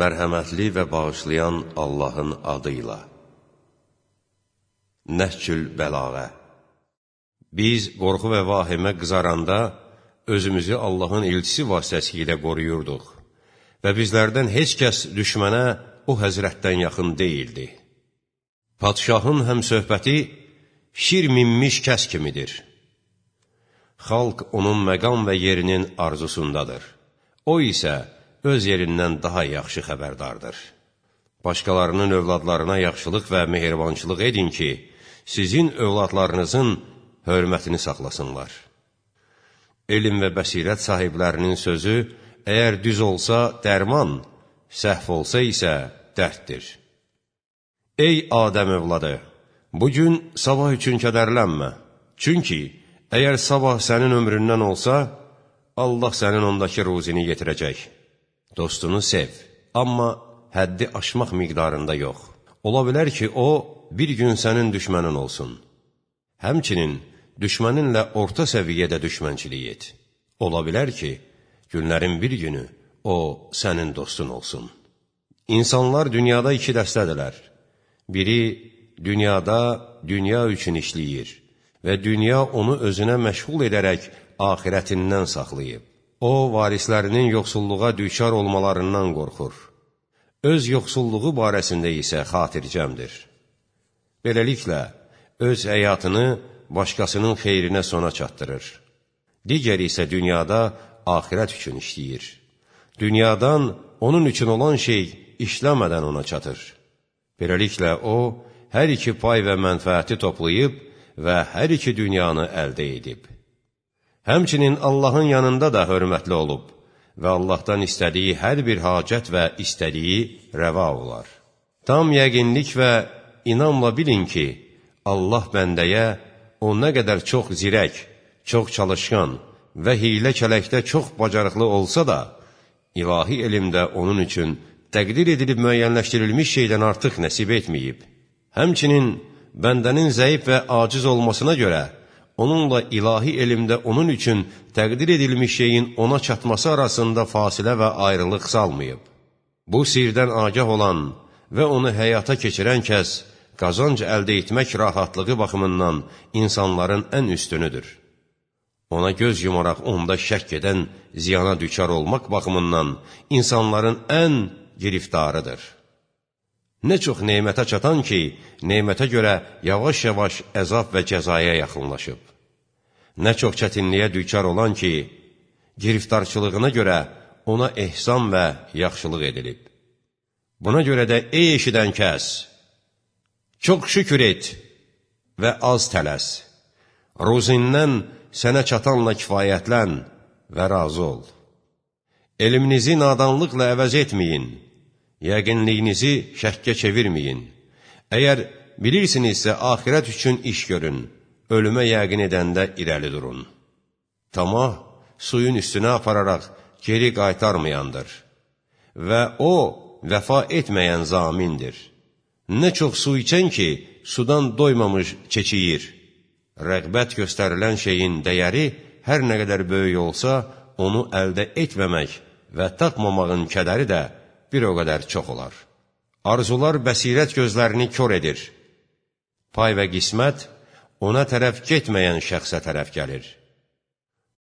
Mərhəmətli və bağışlayan Allahın adıyla. Nəhcül Bəlağə. Biz qorxu və vahimə qızaranda özümüzü Allahın elçisi vasitəsilə qoruyurduq və bizlərdən heç kəs düşmənə o həzrətdən yaxın deyildi. Padşahın həmsöhbəti şir minmiş kəs kimidir. Xalq onun məqam və yerinin arzusundadır. O isə öz yerindən daha yaxşı xəbərdardır. Başqalarının övladlarına yaxşılıq və mehribançılıq edin ki, sizin övladlarınızın hörmətini saxlasınlar. Elm və bəsirət sahiblərinin sözü, əgər düz olsa dərman, səhv olsa isə dərddir. Ey Adəm övladı, bugün sabah üçün kədərlənmə. Çünki əgər sabah sənin ömründən olsa, Allah sənin ondakı ruzini yetirəcək. Dostunu sev, amma həddi aşmaq miqdarında yox. Ola bilər ki, o, bir gün sənin düşmənin olsun. Həmçinin, düşməninlə orta səviyyədə düşmənçilik et. Ola bilər ki, günlərin bir günü o, sənin dostun olsun. İnsanlar dünyada iki dəstədirlər. Biri, dünyada dünya üçün işləyir və dünya onu özünə məşğul edərək axirətindən saxlayıb. O, varislərinin yoxsulluğa düçar olmalarından qorxur. Öz yoxsulluğu barəsində isə xatircəmdir. Beləliklə, öz həyatını başqasının xeyrinə sona çatdırır. Digəri isə dünyada axirət üçün işləyir. Dünyadan onun üçün olan şey işləmədən ona çatır. Beləliklə, o, hər iki pay və mənfəəti toplayıb və hər iki dünyanı əldə edib. Həmçinin Allahın yanında da hörmətli olub və Allahdan istədiyi hər bir hacət və istədiyi rəva olar. Tam yəqinlik və inamla bilin ki, Allah bəndəyə o nə qədər çox zirək, çox çalışqan və hiylə-kələkdə çox bacarıqlı olsa da, ilahi elmdə onun üçün təqdir edilib müəyyənləşdirilmiş şeydən artıq nəsib etməyib. Həmçinin bəndənin zəif və aciz olmasına görə, onunla ilahi elmdə onun üçün təqdir edilmiş şeyin ona çatması arasında fasilə və ayrılıq salmayıb. Bu sirdən agah olan və onu həyata keçirən kəs, qazanc əldə etmək rahatlığı baxımından insanların ən üstünüdür. Ona göz yumaraq onda şəkk edən ziyana düçar olmaq baxımından insanların ən giriftarıdır. Nə çox nemətə çatan ki, nemətə görə yavaş-yavaş əzab və cəzaya yaxınlaşıb. Nə çox çətinliyə düçar olan ki, giriftarçılığına görə ona ehsan və yaxşılıq edilib. Buna görə də ey eşidən kəs, çox şükür et və az tələs. Ruzindən sənə çatanla kifayətlən və razı ol. Elminizi nadanlıqla əvəz etməyin. Yəqinliyinizi şəkkə çevirməyin. Əgər bilirsinizsə, axirət üçün iş görün, ölümə yəqin edəndə irəli durun. Tamah suyun üstünə apararaq geri qaytarmayandır və o, vəfa etməyən zamindir. Nə çox su içən ki, sudan doymamış çeçiyir. Rəğbət göstərilən şeyin dəyəri hər nə qədər böyük olsa, onu əldə etməmək və tapmamağın kədəri də bir o qədər çox olar. Arzular bəsirət gözlərini kör edir. Pay və qismət ona tərəf getməyən şəxsə tərəf gəlir.